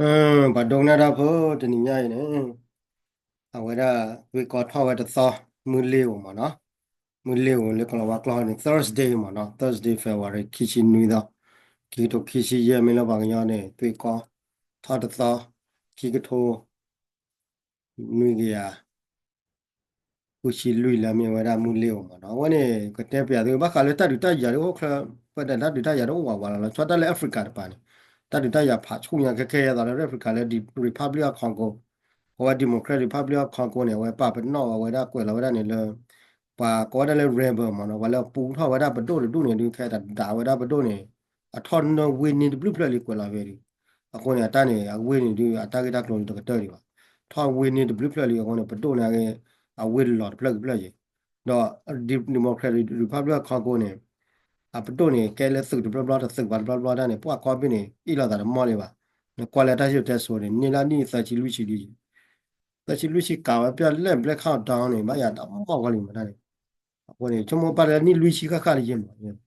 ပှၤဒိကနၣ်တၢ်ဖိတနံၤညါအံၤန့ၣ် အဝဲဒၣ်သွ့ကီထီၣ်ဝဲတသီ မုၢ်လ့ၤဧိၤမ့ၢ်နီၤ, မုၢ်လ့ၤဧိၤလၢကလီၤဝါကျိာ်န့ၣ် Thursday မ့ၢ်နီၤ, Thursday February ခံဆံနွံသီ, ခံကထိခံဆံယဲၢ် မ့ၢ်လၢပှၤကညီန့ၣ် သွ့ကီထီၣ်တသီ ခံကထိ နွံကယၤ ဃုဆံလွံၢ်လၢမ့ၢ်ဝဲဒၣ်မုၢ်လ့ၤဧိၤမ့ၢ်နီၤ. အဝဲန့ၣ် ကတဲပျးသု ဘၣ်ဃးလၢတၢ်ဒုးတၢ်ယၤတအိၣ်ချၢ, ပတၢ်ဒုးတၢ်ယၤတအိၣ်ဝးဝးလီၤလီၤဆီ တၢ်လၢ Africa တပၤန့ၣ် တၢ်ဒုးတၢ်ယၤဖးဆူၣ်ညါခဲခဲအံၤ ယသးလၢ Africa လၢ Republic of Congo, အဝဲ Democratic Republic of Congo န့ၣ် အဝဲပာ်ပနီၣ်ဝဲဒၣ်ကွဲးလီၤဝဲဒၣ်န့ၣ်လၢ ပှၤကိးဝဲဒၣ်လၢ rebel မ့ၢ်နီၤ, ပှၤလၢအပူထီၣ်ဝဲဒၣ်ပဒိၣ်တဒူၣ်န့ၣ်ဒုး ခဲအံၤတဒးဝဲဒၣ်ပဒိၣ်န့ၣ် အထီၣ်နၢဝ့ၢ်န့ၢ်တဘျုးဖျၢၣ်လံကွဲးလီၤဝဲဒၣ်. အဃိန့ၣ် အတၢ်န့ၣ် အဝ့ၢ်န့ၣ်ဒုး အတၢ်ဂ့ၢ်တၢ်ကျိၤဒုးတကတၢၢ်ဒံးဘၣ်. ထီၣ်ဝ့ၢ်န့ၢ်တဘျုးဖျၢၣ်လံအဃိန့ၣ် ပဒိၣ်န့ၣ် အဝ့ၢ်လီၤတဖျၢၣ်ကဖျၢၣ်ယံၤ, ဒီး Democratic Republic of Congo န့ၣ် အပဒိၣ်န့ၣ် ကဲလၢသုးတဘျီဘျီ တသုးပှၤတဘျီဘျီတၢ်န့ၣ် ပှၤကီၢ်ဘ့ၣ်န့ၣ် အ့ၣ်လိာ်သးတမီၢ်လံဘၣ်. နကွၢ်လၢတၢ်စံၣ်စိၤတဲစိၤန့ၣ် န့ၢ်လၢနံၣ်သၢဆံလွံၢ်ဆံဒ်ယံၤ, သၢဆံလွံၢ်ဆံကးဝဲပျၢ်လဲၣ် Black Hawk Down န့ၣ် ဘၣ်ယၤတမီၢ်ကီလံမးတၢ်န့ၣ်. အဃိန့ၣ် ဆိကမိၣ်ပာ်လၢနံၣ်လွံၢ်ဆံဃၣ်ဃၣ်လံယံၤမး,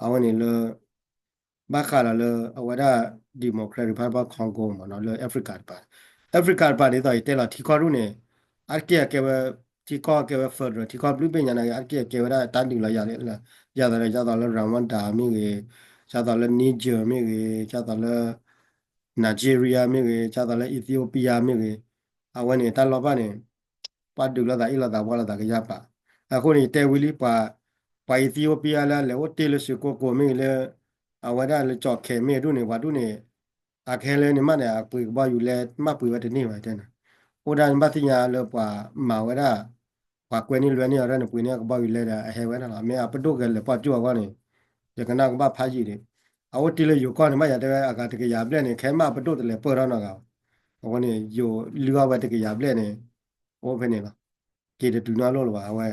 အဝဲန့ၣ်လၢ ဘၣ်ဃးဒီးလၢအဝဲဒၣ် Democratic Republic of Congo မ့ၢ်နီၤ လၢ Africa တပၤ, Africa တပၤဒ်သိးယတဲလီၤ ထံကီၢ်ဒူၣ်န့ၣ် အါတက့ၢ်အကဲဝဲ ထံကီၢ်ကဲဝဲ federal ထံကီၢ်ဘျုးဘ့ၣ်ညါနာ်က့ အါတက့ၢ်အကဲဝဲဒၣ်တၢ်ဒုးလီၤယၤလၢ ယၤသိးလၢ ယၤသိးလၢ Rwanda မ့ၢ်ဂ့ၤ, ယၤသိးလၢ Niger မ့ၢ်ဂ့ၤ, ယၤသိးလၢ Nigeria မ့ၢ်ဂ့ၤ, ယၤသိးလၢ Ethiopia မ့ၢ်ဂ့ၤ, အဝဲန့ၣ်တၢ်လီၢ်ဘၣ်န့ၣ် ပှၤဒုးလိာ်သးအ့ၣ်လိာ်သးဝါလိာ်သးကယၢ်ပာ်. အဃိန့ၣ် ယတဲဝံၤလံ ပှၤ ပှၤ Ethiopia လၢအလဲၤအိၣ်တ့ၢ်လၢစ့ၢ်ကိကိးမ့ၢ်ဂ့ၤလၢ အဝဲဒၣ်လၢကၠီၣ်ခဲမ့ၢ်ဒူၣ်န့ၣ် ပှၤဒူၣ်န့ၣ် အကဟဲလၢန့ၣ်မးန့ၣ် အပှ့ၤကဘီယူၤလဲမ့ၢ်ပှ့ၤဝဲတန့ၢ်ဘၣ်တဲနၤ, အိၣ်ဒၣ်န့ၣ်ဘၣ်သ့ၣ်ညါလၢပှၤမၤဝဲဒၣ် ပှၤကွဲန့ၢ်လွဲန့ၢ်အီၤဒၣ်န့ၣ် ပှ့ၤန့ၢ်အကဘီယူၤလဲဒီးအဟဲဝဲဒၣ်လီၤ. မ့ၢ်အပဒိၣ်ကလဲၤပှၢ်ကၠိၣ်အဂီၢ်န့ၣ် ယကနၣ်ကဘၣ်ဖးယံာ်ဒံး, အအိၣ်တ့ၢ်လၢယိၤကီၢ်န့ၣ် ဘၣ်ယၤတဲဝဲအဂၤတကယၤဘျဲၣ်န့ၣ် ခဲမ့ၢ်အပဒိၣ်တလဲၤပၢၢ်ထီၣ်နီတဂၤဘၣ်. အဃိန့ၣ် ယိၤလုၢ်အီၣ်ဝဲတကယၤဘျဲၣ်န့ၣ် အိၣ်ဖဲန့ၣ်လီၤ. က့ၤတတုၤနီတလီၢ်လၢၤဘၣ် အဝဲ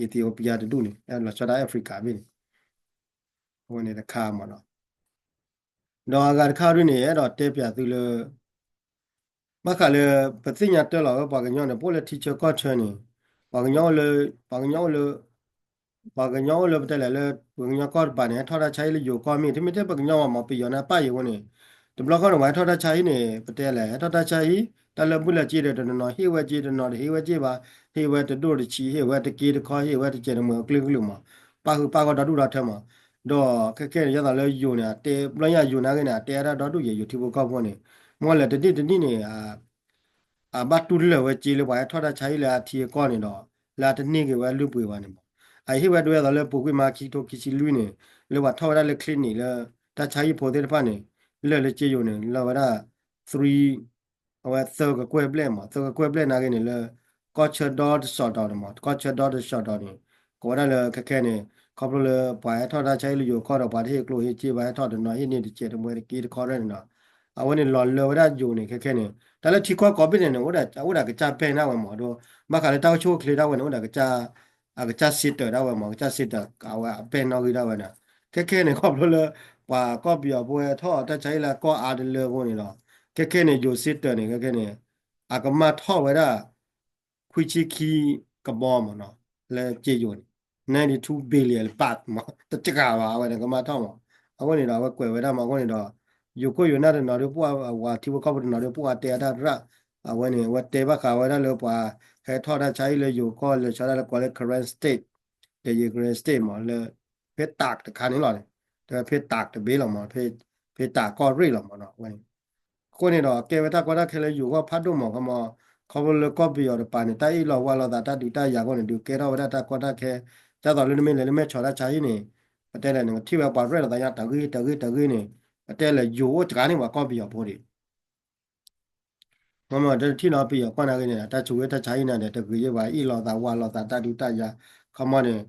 Ethiopia တဒူၣ်န့ၣ် လီၤဆီဒၣ် Africa ဘ့ၣ်န့ၣ် အဝဲန့ၣ်တခါမ့ၢ်နီၤ. ဒီးအဂၤတခါဒ်န့ၣ် အဲၣ်ဒိးတဲပျးသုလၢ ဘၣ်ဃးလၢ ပသ့ၣ်ညါတၢ်လီၤဝဲပှၤကညီန့ၣ် ပအိၣ်လၢထံဆၢကီၢ်ဆၢန့ၣ် ပှၤကညီအိၣ်လၢ ပှၤကညီအိၣ်လၢ ပှၤကညီအိၣ်လၢပတဲလဲၣ်လၢ ပှၤကညီကီၢ်တပၤန့ၣ် ဟဲထီၣ်တၢ်ဆါဟံၣ်လၢယိၤကီၢ်မ့ၢ် တမ့ၢ်ထဲပှၤကညီဘၣ်မ့ၢ် ပယီၤန့ၣ်အပၣ်ယံၤအဃိန့ၣ် တဘျီဃီန့ၣ် ပှၤဟဲထီၣ်တၢ်ဆါဟံၣ်န့ၣ် ပတဲလဲၣ် ဟဲထီၣ်တၢ်ဆါဟံၣ် တၢ်လၢဘူၣ်လၢစ့ဒီးတနီၤနီၤ ဟ့ၣ်ဝဲစ့တနီၤ တဟ့ၣ်ဝဲစ့ဘၣ် ဟ့ၣ်ဝဲတဒိၣ်တဆံး ဟ့ၣ်ဝဲတက့တခီ ဟ့ၣ်ဝဲတစဲးတမှဲၤအကျ့ကလုာ်မး ပၣ်ဃုာ်ပၣ်ဂီၢ်ဒီဒူၣ်ဒီထၢမး ဒီးခဲခဲန့ၣ် ယသးလၢယိၤန့ၣ် အတဲဘျီညါယိၤနာ်ဂ့ၤန့ၣ် အတဲအါတၢ်ဒီဒူၣ်ယဲ ယိၤထံဖိကီၢ်ဖိန့ၣ် မ့ၢ်လဲၣ်တနံၣ်တနံၣ်န့ၣ် အဘၣ်တူၢ်တလၢာ်ဝဲစ့လၢပှၤဟဲထီၣ်တၢ်ဆါဟံၣ်လၢအထံအကီၢ်န့ၣ်ဒီး လၢအတန့ၢ်က့ၤဝဲလုၢ်ပှ့ၤဘၣ်န့ၣ်မး အဟ့ၣ်ဝဲဒၣ်ဝဲသးလၢပူၤကွံာ်မးခံကထိခံဆံလွံၢ်န့ၣ် လၢပှၤထီၣ်ဝဲဒၣ်လၢချံနံၣ်လၢ တၢ်ဆါဟံၣ်ဖိသ့ၣ်တဖၣ်န့ၣ် လၢာ်လၢစ့ယိၤန့ၣ် လၢဝဲဒၣ် three အဝဲသၢကကွဲၢ်ဘျဲၣ်မး သၢကကွဲၢ်ဘျဲၣ်နာ်ဂ့ၤန့ၣ်လၢ ကီၢ်ဆၢဒီတစီၤတီၤန့ၣ်မး ကီၢ်ဆၢဒီတစီၤတီၤန့ၣ် ကိးဝဲဒၣ်လၢခဲခဲန့ၣ် ခီဖျိလၢပှၤဟဲထီၣ်တၢ်ဆါဟံၣ်လၢယိၤကီၢ်ဒီးပှၤတဟ့ၣ်ကျိဟ့ၣ်စ့ဘၣ်ဟဲထီၣ်တနီၤဟ့ၣ်န့ၢ်တစဲးတမှဲၤတက့တခီရဲၣ်န့ၣ်ဒီး အဝဲန့ၣ်လီၤလၢဝဲဒၣ်ယိၤန့ၣ်ခဲခဲန့ၣ် တၢ်လၢထံကီၢ်ကိးဘ့ၣ်န့ၣ်န့ၣ် အိၣ်ဒၣ်ကစၢ်ပဲၢ်န့ၣ်ဝဲမးဒီး ဘၣ်ဃးလၢတၢ်အိၣ်ဆူၣ်အိၣ်ချ့ဒၣ်ဝဲန့ၣ် အိၣ်ဒၣ်ကစၢ် အကစၢ်စ့တၢးဒၣ်ဝဲမး ကစၢ်စ့တၢးအဝဲအပဲၢ်နီၣ်ဂံၢ်ဒၣ်ဝဲန့ၣ် ခဲခဲန့ၣ် ခီဖျိလၢ ပှၤကီၢ်ပယီၤဖိဟဲထီၣ်တၢ်ဆါဟံၣ်လၢကီၢ်အါတလၢအဃိန့ၣ်ဒီး ခဲခဲန့ၣ် ယိၤစ့တၢးန့ၣ် ခဲခဲန့ၣ် အကမၣ်ထီၣ်ဝဲဒၣ် ခွံဆံခံကဘီမးနီၤ လၢစ့ယိၤန့ၣ် ninety two billion baht မး တစှၤဘၣ် အဝဲန့ၣ်ကမၣ်ထီၣ်မး အဃိန့ၣ်ဒီး အဝဲကွဲးဝဲဒၣ်မး အဃိန့ၣ်ဒီး ယိၤကိၢ်ယိၤနၢ်တနီၤဒီး ပှၤဝၤထံဖိကီၢ်ဖိတနီၤဒီး ပှၤတဲအတၢ်ရၣ် အဝဲန့ၣ် အဝဲတဲဘၣ်ဃးဝဲဒၣ်လၢပှၤ ဟဲထီၣ်တၢ်ဆါဟံၣ်လၢယိၤကီၢ်လၢဆီဒၣ်လၢကိးလၢ Karen State ဒီး Karen State မး လၢ ဖဲတၢးတခါန့ၣ်လီၤန့ၣ် တဖဲတၢးတဘ့ၣ်လီၤမး ဖဲတၢးကီၢ်ရ့ၣ်လီၤမးနီၤ အဝဲန့ၣ် အဃိန့ၣ်ဒီး ကဲဝဲတၢ်ကီတၢ်ခဲလၢယိၤဂီၢ်ဖးဒိၣ်မး ခီမး ခီဖျိလၢကီၢ်ပယီၤတပၤန့ၣ် တၢ်အ့ၣ်လိာ်ဝါလိာ်သးတၢ်ဒုးတၢ်ယၤအဃိန့ၣ် ဒုးကဲထီၣ်ဝဲဒၣ်တၢ်ကီတၢ်ခဲ ဒ်သိးလၢနမ့ၢ်လဲၤလၢမဲၢ်ဆီးတၢ်ဆါဟံၣ်န့ၣ် ပတဲလဲၣ် နကထံၣ်ဝဲပှၤရဲၣ်လိာ်သးညါတဂ့ၤတဂ့ၤတဂ့ၤန့ၣ် ပတဲလဲၣ် ယိၤအိၣ်စှၤန့ၢ်ပှၤကီၢ်ပယီၤဖိဒံး မ့ၢ်မ့ၢ်တထံၣ်နီၤပယီၤကီၢ်နာ်ဂ့ၤန့ၣ် တၢ်ဆူးဝဲတၢ်ဆါဟံၣ်န့ၣ်ဒီး တဂ့ၤယဲၢ်ဘၣ် အ့ၣ်လိာ်သးဝါလိာ်သးတၢ်ဒုးတၢ်ယၤ ခီမးန့ၣ်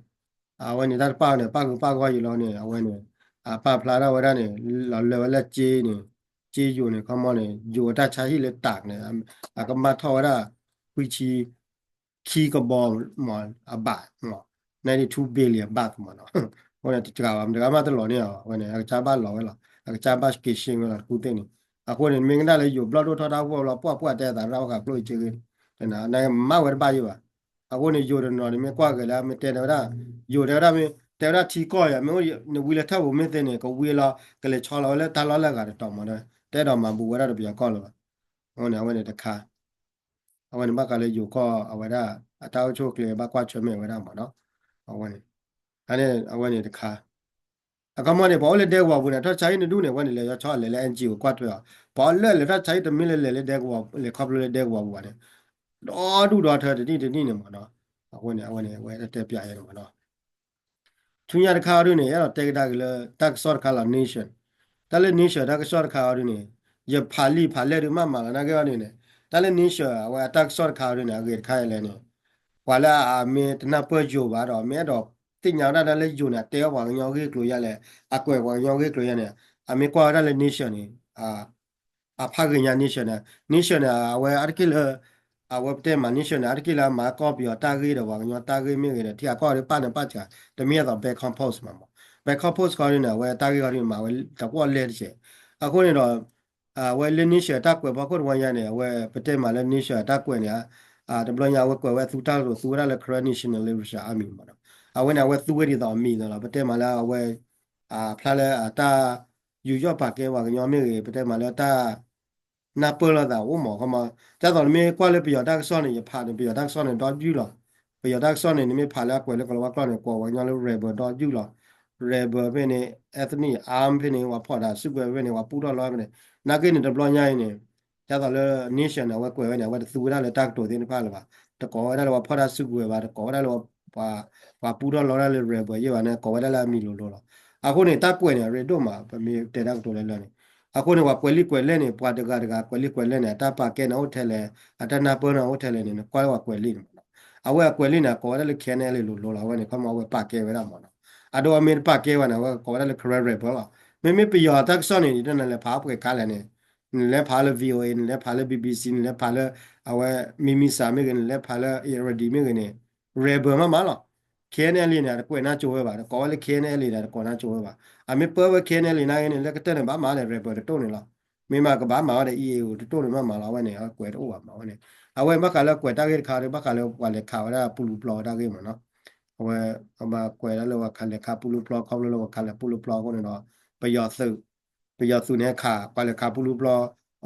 အဝဲန့ၣ်တၢ်တပာ်န့ၣ် ပာ်ဃုာ်ပာ်ဂီၢ်ယံၤလီၤန့ၣ် အဝဲန့ၣ် အပာ်ဖျါထီၣ်ဝဲဒၣ်န့ၣ် လီၤလၢာ်ဝဲလၢစ့န့ၣ် စ့ယိၤန့ၣ် ခီမးန့ၣ် ယိၤအတၢ်ဆါဟံၣ်လၢတၢးန့ၣ် အကမၣ်ထီၣ်ဝဲဒၣ် ခွံဆံ ခံကဘီမး အဘး ninety two billion baht မးနီၤ အဃိန့ၣ် တစှၤဘၣ် မတဂၤမးတလီၤန့ၢ်အီၤ အဝဲန့ၣ် အကစၢ်ဘၣ်လီၤဝဲလီၤ အကစၢ်ဘၣ်က့ၤရှ့ဝဲလီၤ တကူသ့ၣ်န့ၣ် အဃိန့ၣ် မ့ၢ်ကဒၣ်လၢယိၤဘျီၣ်ဒိၣ်ထီၣ်တၢ်အိၣ်ဖှိၣ်ဘျီ ပှၢ်ပှၢ်တဲအသးရၣ်အိၣ်ဃာ်ကျိၣ်အံၤက့ဂ့ၤ နမၤဝဲတဘၣ်ယဲၢ်ဘၣ် အဃိန့ၣ် ယိၤတနီၤန့ၣ် မ့ၢ်ကွၢ်ဂဲၤလၢ မ့ၢ်တဲဝဲဒၣ် ယိၤတဲဝဲဒၣ်မ့ၢ် တဲဝဲဒၣ်ထံကီၢ်ယၤ မ့ၢ်အိၣ်နဝံလၢထၢၣ်ပူၤမ့ၢ်သ့န့ၣ် ကဝံလီၤ ကလဲၤဆီလီၤဝဲလၢတၢ်လီၢ်လၢအဂၤတတီၤမး တအဲၣ်ဒိးမၤဘူးဝဲဒၣ်ဒီးပယီၤကီၢ်လၢၤဘၣ် အဝဲန့ၣ် အဝဲန့ၣ်တခါ အဝဲန့ၣ်ဘၣ်ဃးလၢယိၤကီၢ်အဝဲဒၣ် အတၢ်အိၣ်ဆူၣ်အိၣ်ချ့ဘၣ်ကွၢ်ဆၢၣ်မဲာ်ဝဲဒၣ်မ့ၢ်နီၤ, အဝဲန့ၣ် အန့ၣ် အဝဲန့ၣ်တခါ အခီမီန့ၣ် ပှၤအိၣ်လၢဒဲကဝီၤပူၤန့ၣ် တၢ်ဆါဟံၣ်တဒူၣ်န့ၣ် အဝဲန့ၣ်လဲၤဆီလဲၤလၢ NGO ကွၢ်ထွဲအီၤ, ပှၤအိၣ်လၢလဲၤတၢ်ဆါဟံၣ်တမ့ၢ်လၢလဲၤလၢဒဲကဝီၤ လဲၤခီဖျိလၢဒဲကဝီၤပူၤဘၣ်န့ၣ် ဒီဒူၣ်ဒီထၢတနံၣ်တနံၣ်န့ၣ်မ့ၢ်နီၤ, အဃိန့ၣ် အဝဲန့ၣ် အဝဲတဲပၠးယဲန့ၣ်မ့ၢ်နီၤ ဆူညါတခါအီၤဒုန့ၣ် အဲၣ်ဒိးတဲကဒါက့ၤလၢတၢ်ကစီၣ်တခါလီၤ nation, တၢ်လၢ nation တၢ်ကစီၣ်တခါအီၤဒုန့ၣ် ယဖးလံာ်ဖးလဲၢ်ဒုမးမးလီၤ နာ်က့အီၤဒုန့ၣ် တၢ်လၢ nation အဝဲအတၢ်ကစီၣ်တခါအီၤဒုန့ၣ် အဂ့ၤတခါအံၤလဲၣ်န့ၣ် ပှၤလၢအမ့ၢ်တနၢ်ပၢၢ်ယိၤဘၣ်ဒီး မ့ၢ်အဲၣ်ဒိးသ့ၣ်ညါဝဲဒၣ်တၢ်လၢယိၤန့ၣ် အတဲအီၣ်ပှၤကညီအဂ့ၢ်အကျိၤယါလဲၣ်, အကွဲးပှၤကညီအဂ့ၢ်အကျိၤယါန့ၣ် အမ့ၢ်ကွၢ်ဝဲဒၣ်လၢ nation န့ၣ် အဖးဂ့ၤညါ nation န့ၣ် nation န့ၣ် အဝဲအါတက့ၢ်လၢ အဝဲပတဲမး nation န့ၣ် အါတက့ၢ်လၢအမၤကီၢ်ပယီၤတၢ်ဂ့ၢ်ဒီးပှၤကညီတၢ်ဂ့ၢ်မ့ၢ်ဂ့ၤဒီး ထံဂၤကီၢ်ဂၤဒုးပာ်နၢၤပာ်စှၤ တမ့ၢ်အသိး Bangkok Post မးမး Bangkok Post ခီဒုန့ၣ် အဝဲတၢ်ဂ့ၢ်ခီဒုန့ၣ် မၤဝဲတကွီၣ်လဲၢ်တစဲး အဃိန့ၣ်ဒီး အဝဲလၢ nation တၢ်ကွဲးဖီခိၣ်တဝီညါန့ၣ် အဝဲပတဲမးလၢ nation တၢ်ကွဲးန့ၣ် တဘျီညါအဝဲကွဲးဝဲအသူတၢ်ကတိၤသူဝဲဒၣ်လၢ Karen Nationalists Army မးနီၤ အဝဲန့ၣ် အဝဲသူဝဲဒ်သိးအမံၤလီၤ ပတဲမးလၢအဝဲ ဖျါလၢအတၢ်ယူးယီၣ်ပာ်ကဲပှၤကညီမ့ၢ်ဂ့ၤ ပတဲမးလၢတၢ် နၢ်ပၢၢ်လိာ်သးအိၣ်မး ခီမး ဒ်သိးနမ့ၢ်ကွၢ်လၢပယီၤတၢ်ကစီၣ်န့ၣ် ယဖးန့ၣ် ပယီၤတၢ်ကစီၣ်န့ၣ် ဒီဒုၣ်လီၤ. ပယီၤတၢ်ကစီၣ်န့ၣ် နမ့ၢ်ဖးလၢအကွဲးလၢကလၤဝါကျိာ်န့ၣ် ကိးပှၤကညီလၢ rebel ဒီဒုၣ်လီၤ. rebel ဖဲန့ၣ် ethnic arm ဖဲန့ၣ် ပှၤဖီၣ်တၢ်စုကဝဲၤဖဲန့ၣ် ပှၤပူထီၣ်လီၤဖဲန့ၣ် နာ်က့န့ၣ် တဘျီညါအံၤန့ၣ် ဒ်သိးလၢ nation န့ၣ် အဝဲကွဲးဝဲန့ၣ် အဝဲတသူဝဲဒၣ်လၢတၢ်ကတိၤသ့ၣ်တဖၣ်လၢၤဘၣ်. တကိးဝဲဒၣ်လၢပှၤဖီၣ်တၢ်စုကဝဲၤဘၣ် တကိးဝဲဒၣ်လၢ ပှၤပူထီၣ်လီၤဒၣ်လၢ rebel ယဲၢ်ဘၣ်န့ၣ် ကိးဝဲဒၣ်လၢအမံၤလိၤလိၤလီၤ. အဃိန့ၣ် တၢ်ကွဲးန့ၣ် အရ့ဒိၣ်မး ပမ့ၢ်တဲတၢ်ကတိၤလၢလၢန့ၣ် အဃိန့ၣ် ပှၤကွဲးလံာ်ကွဲးလဲၢ်န့ၣ် ပှၤတဂၤတဂၤကွဲးလံာ်ကွဲးလဲၢ်န့ၣ် အတၢ်ပာ်ကဲန့ၣ်အိၣ်ထဲလဲၣ် အတၢ်နၢ်ပၢၢ်န့ၣ်အိၣ်ထဲလဲၣ်န့ၣ် နကွၢ်လၢပှၤကွဲးလံာ်န့ၣ်မးနီၤ. အဝဲအကွဲးလံာ်န့ၣ် ကိးဝဲဒၣ်လၢ K N L A လိၤလိၤလီၤ အဝဲန့ၣ် ခီမးအဝဲပာ်ကဲဝဲဒၣ်မးနီၤ. အဒိ အမ့ၢ်တပာ်ကဲဘၣ်န့ၣ် အဝဲကိးဝဲဒၣ်လၢ Karen rebel လီၤ. မ့မ့ၢ်ပယီၤတၢ်ကစီၣ်န့ၣ် နလဲၤဖးပှဲၤခါလဲၣ်န့ၣ် နလဲၤဖးလၢ V O A နလဲၤဖးလၢ B B C နလဲၤဖးလၢ အဝဲ မံမံစၢ်မ့ၢ်ဂ့ၤ နလဲၤဖးလၢ Irrawaddy မ့ၢ်ဂ့ၤန့ၣ် rebel မးမးလီၤ. K N L A န့ၣ် တကွဲးနါကၠိဝဲဘၣ် တကိးဝဲလၢ K N L A န့ၣ် တကိးနါကၠိဝဲဘၣ်. အမ့ၢ်ပၢဝဲ K N L A နာ်က့န့ၣ် လၢကတၢၢ်န့ၣ် ဘၣ်မၤဒီး rebel တတိၢ်န့ၣ်လီၤ. မ့ၢ်မးကဘၣ်မၤဝဲဒီး E A O တတိၢ်န့ၣ်မးမးလီၤ အဝဲန့ၣ် အကွဲးတအိၣ်ဘၣ်မးဝဲန့ၣ်. အဝဲဘၣ်ဃးလၢကွဲးတၢ်ဂ့ၢ်တခါဒီး ဘၣ်ဃးလၢပှၤလဲၤခးဝဲဒၣ်ပူလူပျီဝဲတၢ်ဂ့ၢ်မးနီၤ. အဝဲ အမၤကွဲးဒၣ်လၢပှၤခးလဲၤခးပူလူပျီ ခီဖျိလၢပှၤခးလဲၤပူလူပျီအဃိန့ၣ်ဒီး ပယီၤသုး ပယီၤသုးန့ၣ်ဟဲခး ပှၤလဲၤခးပူလူပျီ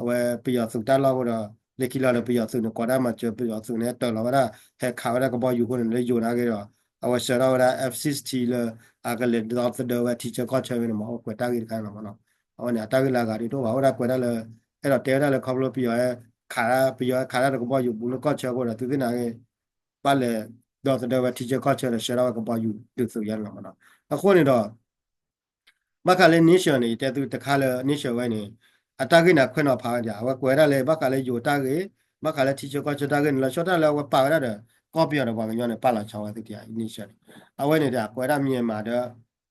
အဝဲပယီၤသုးတၢ်လီၢ်အဃိဒီး လၢခံလီၤဒီး ပယီၤသုးန့ၣ် ကိးတၢ်မၤစၢၤ ပယီၤသုးန့ၣ် ဟဲတၢၤလီၤဝဲဒၣ် ဟဲခးဝဲဒၣ်ကဘီယူၤအဃိန့ၣ် လၢယိၤနာ်က့ဒီး အဝဲဆှၢထီၣ်ဝဲဒၣ် F sixteen လၢ အကလဲၤဒီသဒၢဝဲထံဆၢကီၢ်ဆၢ ဖဲန့ၣ်မး အဝဲကွဲးတၢ်ဂ့ၢ်တခါန့ၣ်မးနီၤ. အဝဲန့ၣ် အတၢ်ဂ့ၢ်လၢအဂၤဒ်တအိၣ်ဘၣ် အဝဲဒၣ်ကွဲးဒၣ်လၢ အဲၣ်ဒိးတဲဝဲဒၣ်လၢခီဖျိပယီၤ ခး ပယီၤခးဒၣ်တကဘီယူၤပူၤလၢကီၢ်ဆၢအဃိဒီး သုသ့ၣ်နာ်က့ ဘၣ်လဲၤဒီသဒၢဝဲထံဆၢကီၢ်ဆၢဒီး ဆှၢထီၣ်ဝဲကဘီယူၤဒုးသုးယါန့ၣ်လီၤမးနီၤ. အဃိန့ၣ်ဒီး ဘၣ်ဃးလၢ nation န့ၣ် ယတဲသုတခါလၢ nation ဝဲန့ၣ် အတၢ်ဂ့ၢ်န့ၣ် အခွဲးနီၤဖးဝဲဒၣ် အဝဲကွဲးဝဲဒၣ်လၢ ဘၣ်ဃးလၢယိၤတၢ်ဂ့ၢ် ဘၣ်ဃးလၢထံဆၢကီၢ်ဆၢတၢ်ဂ့ၢ်န့ၣ် လီၤဆီဒၣ်တၢ်လၢအဝဲပာ်ဝဲဒၣ်ဒီး ကီၢ်ပယီၤဒီးပှၤကညီန့ၣ် ပာ်လီၤဆီဝဲသုတယါ nation န့ၣ် အဝဲန့ၣ်ဒီး ကွဲးဝဲဒၣ် Myanmar ဒီး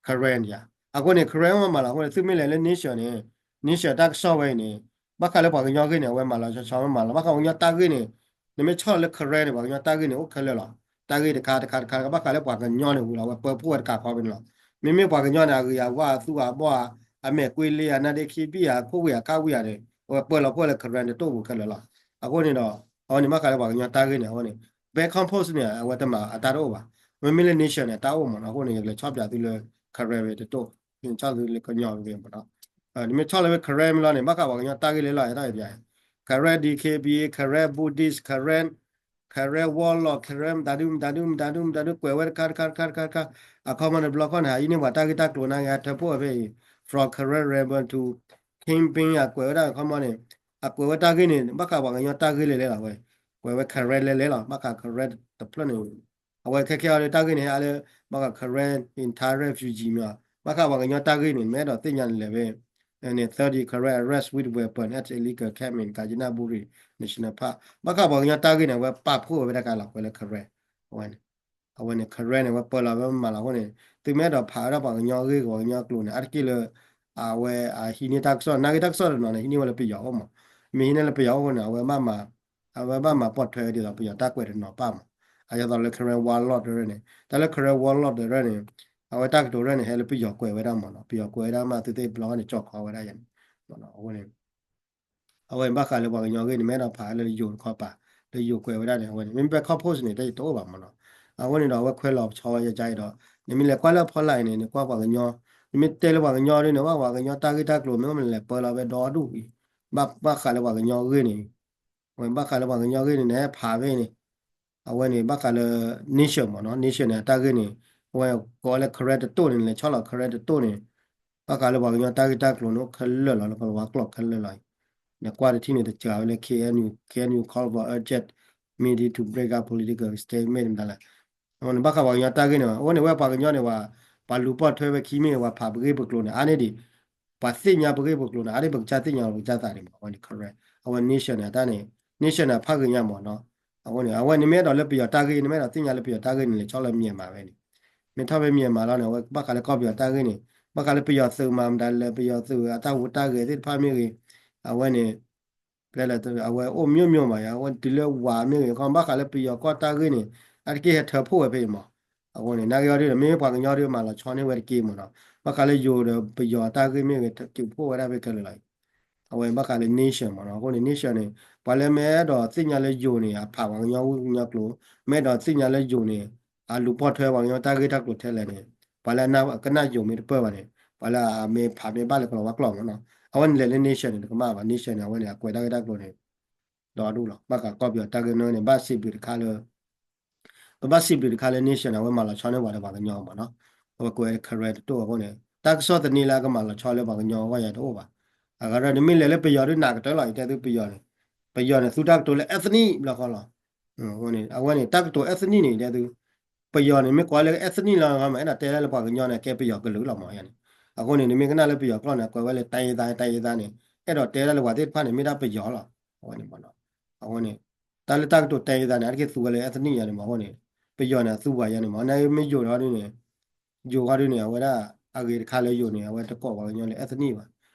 Karen တယါ. အဃိန့ၣ် Karen မ့ၢ်မၤလီၤအဃိန့ၣ် သုမ့ၢ်လဲၤလၢ nation န့ၣ် nation တၢ်ကစီၣ်ဝဲအံၤန့ၣ် ဘၣ်ဃးလၢပှၤကညီဂ့ၢ်န့ၣ် အဝဲမၤလီၤဆီဆီမ့ၢ်မၤလီၤ ဘၣ်ဃးပှၤကညီတၢ်ဂ့ၢ်န့ၣ် နမ့ၢ်ဆီၣ်လီၤလၢ Karen န့ၣ် ပှၤကညီတၢ်ဂ့ၢ်န့ၣ် အိၣ်ခဲလၢာ်လီၤ. တၢ်ဂ့ၢ်တခါတခါတခါတခါ ဘၣ်ဃးလၢပှၤကညီန့ၣ်ဝံၤလီၤ အဝဲပၢဖှိၣ်ဝဲတခါခီဖဲန့ၣ်လီၤ. မ့မ့ၢ်ပှၤကညီန့ၣ် အဂ့ၤအဝါအသူအဘီၣ် အမဲာ်ကွ့လ့ အနါဒ့ခံဘံၣ် အခိၣ်ဝံၣ်အကါဝံၣ်ဧါန့ၣ် အဝဲပၢလီၤဖှိၣ်လၢ Karen တတိၢ်ပူၤခဲလၢာ်လီၤ. အဃိန့ၣ်ဒီး အဝဲန့ၣ်ဘၣ်ဃးလၢပှၤကညီတၢ်ဂ့ၢ်န့ၣ် အဝဲန့ၣ် Bangkok Post န့ၣ် အဝဲတမၤအတၢ်တအိၣ်ဘၣ်. မ့မ့ၢ်လၢ nation န့ၣ် တၢ်အိၣ်မးနီၤ အဃိန့ၣ် ယကလဲၤဆီၣ်ပၠးသုလၢ Karen တတိၢ် ယဆီၣ်သုလၢကညီဂ့ၢ်မးနီၤ. နမ့ၢ်ဆီၣ်လီၤဝဲ Karen မ့ၢ်လီၤန့ၣ် ဘၣ်ဃးပှၤကညီတၢ်ဂ့ၢ်လဲၣ်လီၤ အဲၣ်ဒိးယပၠး Karen D K B A Karen Buddhist Karen Karen warlord Karen မတၤဒု မတၤဒု မတၤဒု မတၤဒု ကွဲးဝဲတခါတခါတခါတခါတခါ အခီမီန့ၣ် တဘျီခီန့ၣ် ဟးအံၤန့ၢ်ပှၤတၢ်ဂ့ၢ်တၢ်ကျိၤနာ်က့ ဟးထၢဖှိၣ်ဝဲဖဲအံၤ from Karen rebel to kingpin အကွဲးဝဲဒၣ်အခီမီန့ၣ် အကွဲးဝဲတၢ်ဂ့ၢ်န့ၣ် ဘၣ်ဃးပှၤကညီတၢ်ဂ့ၢ်လဲၣ်လဲၣ်လီၤဝဲ ကွဲးဝဲ Karen လဲၣ်လဲၣ်လီၤ ဘၣ်ဃး Karen တဖျၢၣ်န့ၣ် အဝဲခဲခဲအံၤဒီးတၢ်ဂ့ၢ်န့ၣ် ဟဲအါလၢ ဘၣ်ဃး Karen entire refugee မ့ၢ် ဘၣ်ဃးပှၤကညီတၢ်ဂ့ၢ်န့ၣ် မ့ၢ်အဲၣ်ဒိးသ့ၣ်ညါန့ၣ်လဲၣ်ဝဲ န့ၣ် thirty Karen arrest with weapon at illegal camp in Kanchanaburi National Park ဘၣ်ဃးပှၤကညီတၢ်ဂ့ၢ်န့ၣ် အဝဲပာ်ဖှိၣ်ဝဲဒၣ်ကလီၤကွဲးလၢ Karen အဝဲန့ၣ် အဝဲန့ၣ် Karen န့ၣ် အဝဲပၢလီၤဝဲမၤလီၤအဃိန့ၣ် သုမ့ၢ်အဲၣ်ဒိးဖးဝဲဒၣ်ပှၤကညီဂ့ၢ်ပှၤကညီကျိၤန့ၣ် အါတက့ၢ်လၢ အဝဲအဟံးန့ၢ်တၢ်ကစီၣ် နာ်က့တၢ်ကစီၣ်တနီၤန့ၣ် ဟံးန့ၢ်ဝဲလၢပယီၤအိၣ်မး မ့ၢ်ဟံးန့ၢ်လၢပယီၤအိၣ်န့ၣ် အဝဲဘၣ်မၤ အဝဲဘၣ်မၤပိာ်ထွဲဒ်သိးပယီၤတၢ်ကွဲးတနီၤပၣ်မး အဒ်သိးလၢ Karen warlord တရၢန့ၣ် တၢ်လၢ Karen warlord တရၢန့ၣ် အဝဲတၢ်ကတိၤတရၢန့ၣ် ဟဲလၢပယီၤကွဲးဝဲဒၣ်မးနီၤ ပယီၤကွဲးဝဲဒၣ်မး သုသ့ၣ်ဘျီန့ၣ် ကၠီၣ်ခီဝဲဒၣ်ယါန့ၣ် အဝဲန့ၣ် အဝဲဘၣ်ဃးလၢပှၤကညီဂ့ၢ်န့ၣ် မ့ၢ်အဲၣ်ဒိးဖးလၢယိၤတခီပၤ လၢယိၤကွဲးဝဲဒၣ်န့ၣ် အဝဲန့ၣ် မ့မ့ၢ် Bangkok Post န့ၣ် တၢ်ယတအိၣ်ဘၣ်မးနီၤ အဃိန့ၣ်ဒီး အဝဲခွဲးလီၤဆီဝဲယါအံၤဒီး နမ့ၢ်လဲၤကွၢ်လၢအဖီလာ်အံၤန့ၣ် နကွၢ်ပှၤကညီ နမ့ၢ်တဲလၢပှၤကညီဒ်န့ၣ် ဘၣ်ပှၤကညီတၢ်ဂ့ၢ်တၢ်ကျိၤ မ့ၢ်မ့ၢ်လဲၤပၢလီၤဝဲဒီဒူၣ်အံၤ ဘၣ်ဘၣ်ဃးလၢပှၤကညီဂ့ၢ်န့ၣ် အဝဲဘၣ်ဃးလၢပှၤကညီဂ့ၢ်န့ၣ် နဟဲဖးဖဲန့ၣ် အဝဲန့ၣ် ဘၣ်ဃးလၢ nation မ့ၢ်နီၤ, nation န့ၣ် အတၢ်ဂ့ၢ်န့ၣ် အဝဲကိးဝဲလၢ Karen တတိၢ်န့ၣ် လဲၤဆီလီၤ Karen တတိၢ်န့ၣ် ဘၣ်ဃးလၢပှၤကညီတၢ်ဂ့ၢ်တၢ်ကျိၤန့ၣ် ခဲလၢာ်လီၤ လၢကီၢ်လၤဝါကျိာ်ခဲလၢာ်လီၤအံၤ, နကွၢ်တထံၣ်န့ၣ် တစှၤဝဲလၢ K N U, K N U call for urgent meeting to break up political stalemate မတၤလဲၣ်. အဝဲန့ၣ် ဘၣ်ဃးပှၤကညီတၢ်ဂ့ၢ်န့ၣ် အဝဲန့ၣ် ဝဲပှၤကညီန့ၣ် ပှၤလူၤပိာ်ထွဲဝဲခံမ့ၢ်ဂ့ၤ ပှၤဖးပဂ့ၢ်ပကျိၤန့ၣ် အါန့ၢ်ဒံး ပှၤသ့ၣ်ညါပဂ့ၢ်ပကျိၤန့ၣ် အါန့ၢ်ပကစၢ်သ့ၣ်ညါလီၤ ပကစၢ်သးဒံးမး အဝဲန့ၣ် Karen အဝဲ nation န့ၣ် အတၢ်န့ၣ် nation န့ၣ် အဖးဂ့ၤညါမးနီၤ. အဃိန့ၣ် အဝဲန့ၣ်မ့ၢ်အဲၣ်ဒိးလၢပယီၤတၢ်ဂ့ၢ် နမ့ၢ်အဲၣ်ဒိးသ့ၣ်ညါလၢပယီၤတၢ်ဂ့ၢ်န့ၣ် လဲၤဆီလီၤ Myanmar ဝဲန့ၣ်, မ့ၢ်ထီၣ်ဖဲ Myanmar လီၤန့ၣ် အဝဲဘၣ်ဃးလၢကီၢ်ပယီၤတၢ်ဂ့ၢ်န့ၣ် ဘၣ်ဃးလၢပယီၤသုးမၤမတၤလဲၣ် ပယီၤသုးအတၢ်ဟူးတၢ်ဂဲၤသ့ၣ်တဖၣ်မ့ၢ်ဂ့ၤ အဝဲန့ၣ် ဖဲလဲၣ် အဝဲအိၣ် မျိုးမျိုး မးယါ အဝဲတုၤလၢဝၤမ့ၢ်ဂ့ၤ ခီဘၣ်ဃးလၢပယီၤကီၢ်တၢ်ဂ့ၢ်န့ၣ် အတက့ၢ်ဟဲထၢဖှိၣ်ဝဲဖဲအံၤမး. အဃိန့ၣ် နာ်က့အီၤဒ်န့ၣ် မ့မ့ၢ်ပှၤကညီဒ်မၤလီၤဆီန့ၢ်ဝဲတက့ၢ်မးနီၤ, ဘၣ်ဃးလၢယိၤဒီးပယီၤတၢ်ဂ့ၢ်မ့ၢ်ဂ့ၤ က့ၤဖှိၣ်ဝဲဒၣ်ဖဲခဲလၢာ်လီၤအံၤ. အဝဲဘၣ်ဃးလၢ nation မးနီၤ, အဃိန့ၣ် nation န့ၣ် ပှၤလၢမ့ၢ်အဲၣ်ဒိးသ့ၣ်ညါလၢယိၤန့ၣ် အဖးပှၤကညီဝံၣ်ကညီကျိာ်, မ့ၢ်အဲၣ်ဒိးသ့ၣ်ညါလၢယိၤန့ၣ် အလူၤပိာ်ထွဲပှၤကညီတၢ်ဂ့ၢ်တၢ်ကျိၤထဲလဲၣ်န့ၣ် ပှၤလၢအကနၣ်ယိၤမ့ၢ်တပၢၢ်ဘၣ်န့ၣ် ပှၤလၢအမ့ၢ်ဖးမ့ၢ်ဘၣ်လၢကီၢ်လၤဝါကျိာ်မးနီၤ. အဝဲန့ၣ်လဲၤလၢ nation န့ၣ် တကမၣ်ဘၣ်, nation န့ၣ် အဝဲန့ၣ် အကွဲးတၢ်ဂ့ၢ်တၢ်ကျိၤန့ၣ် ဒီဒူၣ်လီၤ. ဘၣ်ဃးကီၢ်ပယီၤတၢ်ဂ့ၢ်န့ၣ် ဘၣ်စံးဘျုးတခါလၢ ပဘၣ်စံးဘျုးတခါလၢ nation န့ၣ် အဝဲမၤလီၤဆီန့ၢ်ပှၤဒီးပှၤကညီမးနီၤ. အဝဲကွဲး Karen တတိၢ်အဃိန့ၣ် တၢ်ကစီၣ်သန့လၢအကမၤလီၤဆီလၢပှၤကညီအဂီၢ်ယၤတအိၣ်ဘၣ်. အဂၤဒီး နမ့ၢ်လဲၤလၢပယီၤဒ်နးကတၢၢ်လီၤ ယတဲသုပယီၤန့ၣ်, ပယီၤန့ၣ် သူတၢ်ကတိၤလၢ ethnic ဘျီဃီလီၤ. အဝဲန့ၣ် တၢ်ကတိၤ ethnic န့ၣ် ယတဲသု ပယီၤန့ၣ် မ့ၢ်ကွၢ်လၢ ethnic လီၤမး အဲၣ်ဒိးတဲဒၣ်လၢပှၤကညီန့ၣ် ကဲပယီၤကလုာ်လီၤမးယါန့ၣ်. အဃိန့ၣ် နမ့ၢ်ကနၣ်လၢပယီၤကျိာ်န့ၣ် ကွဲးဝဲလၢ တိုင်းရင်းသား တိုင်းရင်းသား န့ၣ် အဲၣ်ဒိးတဲဒၣ်လၢပှၤသ့ၣ်တဖၣ်န့ၣ် မ့ၢ်ဒၣ်ပယီၤလီၤ. အဝဲန့ၣ်မးနီၤ. အဃိန့ၣ် တၢ်လၢတၢ်ကတိၤ တိုင်းရင်းသား န့ၣ် အတက့ၢ်သူဝဲလၢ ethnic ယါန့ၣ်မး အဃိန့ၣ် ပယီၤန့ၣ် အသူပှၤယါန့ၣ်မး နာ်က့မ့ၢ်ယိၤဒီးဒ်န့ၣ် ယိၤဃီဒ်န့ၣ် အဝဲဒၣ်အဂ့ၤတခါလၢယိၤန့ၣ် အဝဲတကိးပှၤကညီလၢ ethnic ဘၣ်.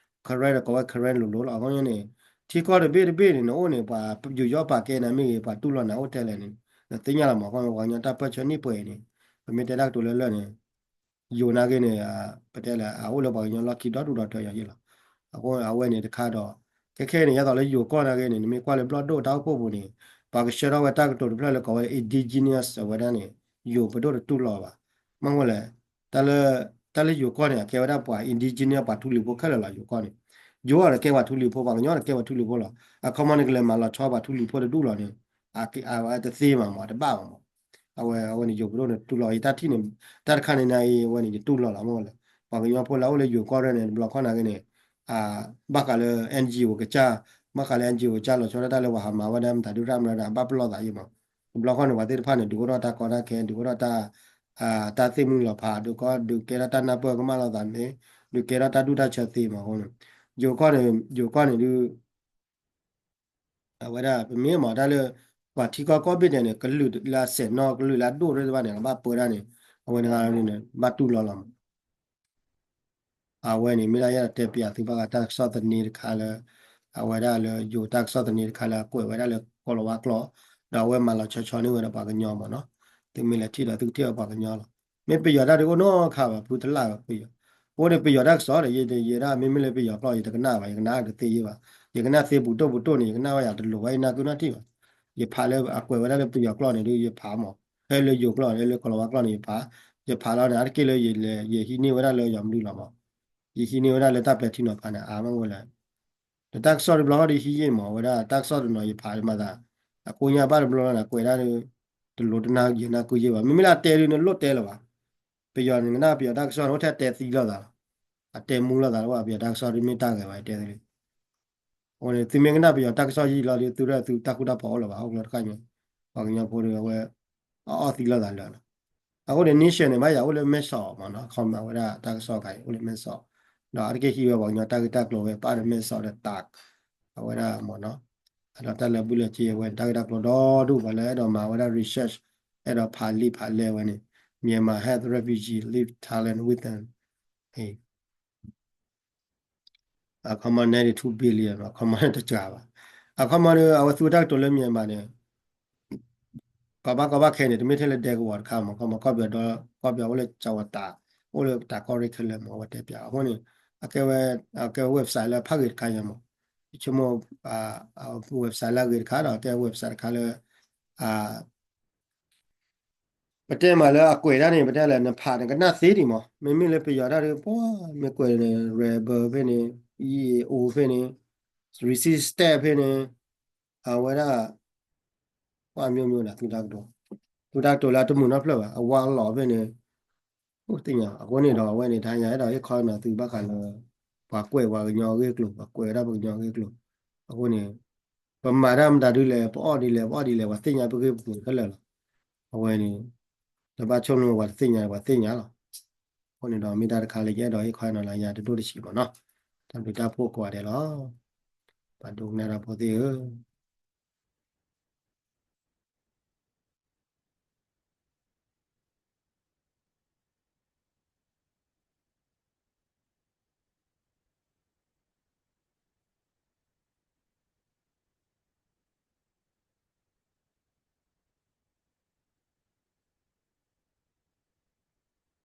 Karen ဒီးကိးဝဲ Karen လိၤလိၤလီၤ. အဃိန့ၣ် ထံကီၢ်တဘ့ၣ်တဘ့ၣ်န့ၣ် နအိၣ်န့ၣ် ပှၤယူးယီၣ်ပာ်ကဲနၤမ့ၢ်ဂ့ၤ ပှၤတူၢ်လိာ်နၤအိၣ်ထဲလဲၣ်န့ၣ် နသ့ၣ်ညါလီၤမး. အဃိန့ၣ် ပှၤကညီတၢ်ပၢၢ်ဆၢန့ၢ်ပှဲၤအံၤန့ၣ် ပမ့ၢ်တဲတၢ်ကတိၤလၢလၢာ်န့ၣ် ယိၤနာ်က့န့ၣ် ပတဲလၢ အအိၣ်လၢပှၤကညီလီၢ်ခံဒီဒူၣ်ဒီထၢယါယ့ၢ်လီၤ. အဃိအဝဲန့ၣ်တခါဒီး ခဲခဲအံၤန့ၣ် ယသးလၢယိၤကီၢ်နာ်က့န့ၣ် နမ့ၢ်ကွၢ်လၢဘျီၣ်ဒိၣ်တၢ်အိၣ်ဖှိၣ်ပူၤန့ၣ် ပှၤကဆှၢထီၣ်ဝဲတၢ်ကတိၤတဖျၢၣ်လၢကိးဝဲလၢ indigenous အဝဲဒၣ်န့ၣ် ယိၤပဒိၣ်တတူၢ်လိာ်ဘၣ်. မ့ၢ်ဝဲလဲၣ် တၢ်လၢ တၢ်လၢယိၤကီၢ်န့ၣ် အကဲဝဲဒၣ်ပှၤ indigenous ပှၤထူလံၤဖိခဲလၢာ်လီၤ. ယိၤကီၢ်န့ၣ် ယိၤအီၤဒီးကဲပှၤထူလံၤဖိ ပှၤကညီဒီးကဲပှၤထူလံၤဖိလီၤ. အခီမီန့ၣ် ကလဲၤမၤလီၤဆီပှၤထူလံၤဖိတဒူၣ်လီၤန့ၣ် အဝဲတသ့ဘၣ်မး တဘၣ်ဘၣ်မး. အဝဲ အဝဲန့ၣ် ယိၤပဒိၣ်န့ၣ် တူၢ်လိာ် ယတၢ်ထံၣ်န့ၣ် တၢ်တခါန့ၣ်နၤအံၤ အဝဲန့ၣ် ယတူၢ်လိာ်လီၤ မ့ၢ်ဝဲလဲၣ်. ပှၤကညီဖိလၢအအိၣ်လၢယိၤကီၢ်ရဲၣ်န့ၣ် တဘျီခီၣ်နာ်က့န့ၣ် ဘၣ်ဃးလၢ N G O ကစၢ် ဘၣ်ဃးလၢ N G O ကစၢ်လီၤဆီဒၣ်တၢ်လၢပှၤဟးမၤဝဲဒၣ်မတၤဒုၣ်ရၣ်မတၤဒၣ် ဘၣ်ပလီၢ်သးယံၤမး. တဘျီခီၣ်န့ၣ် ပှၤသ့ၣ်တဖၣ်န့ၣ် ဒုးအိၣ်ထီၣ်တၢ်ကီတၢ်ခဲ ဒုးအိၣ်ထီၣ်တၢ် တၢ်သ့ၣ်မုၢ်လီၤဖး ဒုးကီ ဒုးကဲထီၣ်တၢ်နၢ်ပၢၢ်ကမၣ်လိာ်သးန့ၣ် ဒုးကဲထီၣ်တၢ်ဒူၣ်တၢ်ဆၢသ့မးအဃိန့ၣ် ယိၤကီၢ်န့ၣ် ယိၤကီၢ်န့ၣ်ဒုး အဝဲဒၣ် ပမ့ၢ်မၤတၢ်လၢ ပှၤထံကီၢ်ကိးဘ့ၣ်ဒဲးန့ၣ် ကလုာ်လၢအစဲးနီၣ် ကလုာ်လၢအဒိၣ်ရဲၣ်တဖၣ်န့ၣ် ကဘၣ်ပၢတၢ်န့ၣ် အဝဲန့ၣ် ဘၣ်တူၢ်လိာ်လီၤမး. အဝဲန့ၣ် မ့ၢ်ဒၣ်ယဲဒၣ်တဲပျးသုဘၣ်ဃးတၢ်ကစီၣ်သန့တခါလၢ အဝဲဒၣ်လၢယိၤတၢ်ကစီၣ်သန့တခါလၢအကွဲးဝဲဒၣ်လၢကီၢ်လီၤဝါကျိာ် ဒီးအဝဲမၤလီၤဆီဆီန့ၢ်ဝဲဒီးပှၤကညီမးနီၤ. သုမ့ၢ်လဲၤထံၣ်ဒီးသုကထံၣ်ဝဲပှၤကညီလီၤ. မ့ၢ်ပယီၤတၢ်ဒုးအိၣ်နီတခါဘၣ် ဖုတလၣ်ဘၣ်ပယီၤ အဃိန့ၣ် ပယီၤတၢ်ကစီၣ်ဒီး ယဲဒၣ်မ့မ့ၢ်လၢပယီၤကျိာ် ယတကနၣ်ဘၣ် ယကနၣ်တသ့ယဲဘၣ်. ယကနၣ်သ့ပူၤဒိၣ်ပူၤဒိၣ်န့ၣ် ယကနၣ်ဝဲယၤတလိၤဝဲ ယနၢ်ကုနၢ်ထံၣ်ဘၣ်. ယဖးလၢအကွဲးဝဲဒၣ်လၢပယီၤကျိာ်န့ၣ်ဒုး ယဖးမး ဖဲလၢယိၤကျိာ်လၢလၢကီၢ်လီၤဝါကျိာ်န့ၣ် ယဖး ယဖးလီၤန့ၣ် အါတက့ၢ်လၢယလဲၤ ယဟံးန့ၢ်ဝဲဒၣ်လၢယမနုၤလီၤမး. ယဟံးန့ၢ်ဝဲဒၣ်လၢတၢ်ပဲာ်ထံနီၤဖးန့ၣ် အါမးဝဲလဲၣ်. ဒီးတၢ်ကစီၣ်တဘျီဃီဒီးဟံးယ့ၢ်မး အဝဲဒၣ်တၢ်ကစီၣ်တနီၤယဖးမၤသး အကိးညါဘၣ်တဘျီလီၤန့ၣ် ကွဲးဒၣ် တလိၤတနၢ်ယနၢ်ကုယ့ၢ်ဘၣ် မ့မ့ၢ်လၢအတဲဒုးန့ၣ်လိၣ်တဲလၢၤဘၣ်. ပယီၤန့ၣ် ကနၣ်ပယီၤတၢ်ကစီၣ်န့ၣ် အိၣ်ထဲတဲသံလိာ်သးလီၤ. အတဲမူလိာ်သးလၢပယီၤတၢ်ကစီၣ်ဒုးမ့ၢ်တၢ်ဂဲၤဘၣ် ယတဲသ့လံ အဃိန့ၣ် သုမ့ၢ်ကနၣ်ပယီၤတၢ်ကစီၣ်ယံာ်လီၤဒီး သုရဲၣ်သုတၢ်ဃူတၢ်ဖိးအိၣ်လၢၤဘၣ် ဟီၣ်ကျၢၢ်တခါညါ ပှၤကညီဖိဒီးအဝဲ အအီၣ်သံလိာ်သးလၢာ်လီၤ. အဃိန့ၣ် nation န့ၣ် ဘၣ်ယၤအိၣ်လၢမဲၢ်ဆီးမးနီၤ ခီမၤဝဲဒၣ်တၢ်ကစီၣ်ခါအံၤအိၣ်လၢမဲၢ်ဆီး ဒီးအါတက့ၢ်ဟံးဝဲပှၤကညီတၢ်ဂ့ၢ်တၢ်ကျိၤဝဲ ပၣ်ဒီးမဲၢ်ဆီးဒီးတၢ် အဝဲဒၣ်မးနီၤ ဒီးတၢ်လၢာ်ဘူၣ်လၢာ်စ့ဝဲန့ၣ် တၢ်ဂ့ၢ်တၢ်ကျိၤဒီဒူၣ် ပှၤလၢအဲၣ်ဒိးမၤဝဲဒၣ် research အဲၣ်ဒိးဖးလံာ်ဖးလဲၢ်ဝဲန့ၣ် Myanmar has refugee leave Thailand with them အခီမီန့ၣ် two billion အခီမီန့ၣ်တစှၤဘၣ်. အခီမီန့ၣ် အဝဲသူတၢ်ကတိၤလၢ Myanmar န့ၣ် ကီၢ်ဘၣ်ကီၢ်ဘၣ်ခဲန့ၣ် တမ့ၢ်ထဲလၢဒဲကဝီၤတခါမး ခီမီကီၢ်ပယီၤဒီး ကီၢ်ပယီၤအိၣ်လၢကၠီၤဝတး အိၣ်လၢတၢ်ကီၢ်ရ့ၣ်ခဲလၢာ်မး အဝဲတဲပျး အဃိန့ၣ် အကဲဝဲ အကဲဝဲ website လၢဖးဂ့ၤတခါညါမး ယဆိကမိၣ် website လၢအဂ့ၤတခါဒီး အကဲ website တခါလၢ ပတဲမးလၢအကွဲးတၢ်န့ၣ် ပတဲလဲၣ် နဖးန့ၣ် ကနၣ်သ့ဒံးမး မ့မ့ၢ်လၢပယီၤတၢ်ဒီး ပှၤမ့ၢ်ကွဲးန့ၣ် rebel ဖဲန့ၣ် E A O ဖဲန့ၣ် resistance ဖဲန့ၣ် အဝဲဒၣ် ပှၤမျိုးမျိုးဒီး သုတၢ်ကတိၤ, သုတၢ်ကတိၤလၢအတမုာ်နီတဖျၢၣ်ဘၣ် အဝါအလီၢ်ဖဲန့ၣ် အိၣ်သ့ၣ်ညါ အဃိန့ၣ်ဒီး အဝဲန့ၣ် တဟါညါအဲၣ်ဒိးဟ့ၣ်ခီနီၤသုဘၣ်ဃးလၢ ပှၤကွဲးပှၤကညီအဂ့ၢ်အကျိၤ ပှၤကွဲးဝဲဒၣ်ပှၤကညီအဂ့ၢ်အကျိၤ, အဃိန့ၣ် ပမၤတၢ်မတၤဒုလဲၣ် ပအီၣ်ဒ်လဲၣ် ပအီၣ်ဒ်လဲၣ် ပှၤသ့ၣ်ညါပဂ့ၢ်ပကျိၤခဲလၢာ်လီၤ. အဝဲန့ၣ် တဘၣ်ဆိကမိၣ်ပှၤတသ့ၣ်ညါ ပှၤသ့ၣ်ညါလီၤ. အဃိန့ၣ်ဒီး မ့ၢ်တၢ်တခါလၢယအဲၣ်ဒိးဟ့ၣ်ခီနီၤလၢယၤတဒိၣ်တဆံးမ့ၢ်နီၤ, တၢ်ဘျုးတၢ်ဖှိၣ်ကိးဂၤဒဲးလီၤ. ပှၤဒိကနၣ်တၢ်ဖိသ့ၣ်ဧၢ